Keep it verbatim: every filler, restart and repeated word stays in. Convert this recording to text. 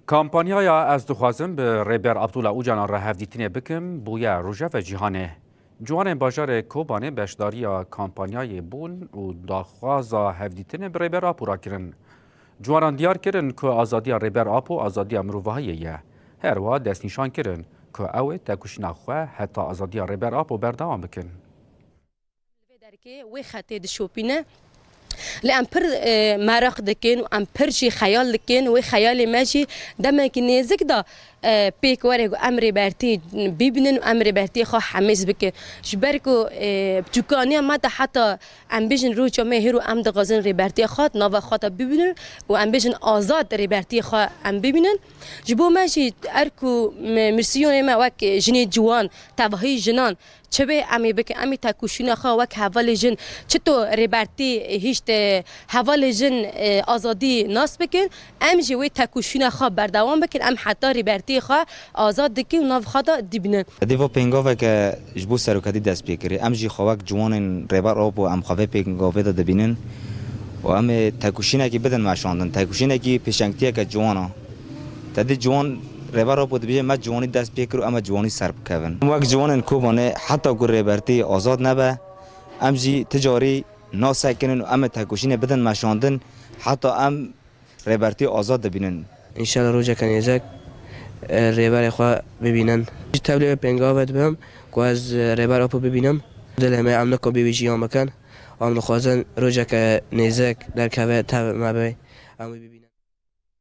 Kampanyaya Ez dixwazim bi Rêber Abdullah Ocalan re hevdîtinê bikim bûye rojeva cîhanê. Ciwanên bajarê Kobanê beşdariya kampanyayê bûn û daxwaza hevdîtinê bi Rêber Apo re kirin. Ciwanan diyar kirin ku azadiya Rêber Apo azadiya mirovahiyê ye. Her wiha destnîşan kirin ku ew ê tekoşîna xwe heta azadiya Rêber Apo berdewam bikin. Li vê derkê wê xetê dişopîne. Lê em pir, e, meraq dikin û em pir jî xeyal dikin. Wê xeyalê me jî demekî nêzik de, e, pêk were ku em Rêbertî bibînin û em Rêbertiyê xwe hemêz bikin. Ji ber ku, e, biçûkaniya me de heta em bêjin roja me hêro em dixwazin Rêbertiyê xwe di nava xwe de bibînin û em bêjin azad Rêbertiyê xwe em bibînin. Ji bo me jî er ku me, misyonê me wek jinê ciwan, tevahî jinan, çi bê em ê bikin, em ê tekoşîna xwe wek hevalê jin, çito Rêbertî hişt, e, hevalê jin, e, azadî nas bikin, em jî wê tekoşîna xwe berdewam bikin, em heta Rêbertiyê xwe azad dikin û nav xwe de dibînin. Edî va pêngaveke ji bo serokatî dest pê kirî. Em jî xwe wek ciwanên Rêber Apo em xwe vê pêngavê de dibînin û em ê tekoşînekî bidin meşandin. Tekoşînekî pêşengtiyeke ciwan a. Te dî ciwan Rêber Apo dibêje me ciwanî dest pê kir û em ê ciwanî ser bikevin. Em wek ciwanên Kobanê heta ku Rêbertî azad nebe, em jî ti carî nasekinin û em ê tekoşînê bidin meşandin heta em Rêbertî azad dibînin. Înşallah rojeke nêzek, e, Rêberê xwe bibînin. Ji tevlê wê pêngavê dibim ku ez, e, Rêber Apo bibînim. Dilê me em nika bê wî jiyan bikin. Em dixwazin rojeke nêzek derkeve tev me bê. Em wî bibînin.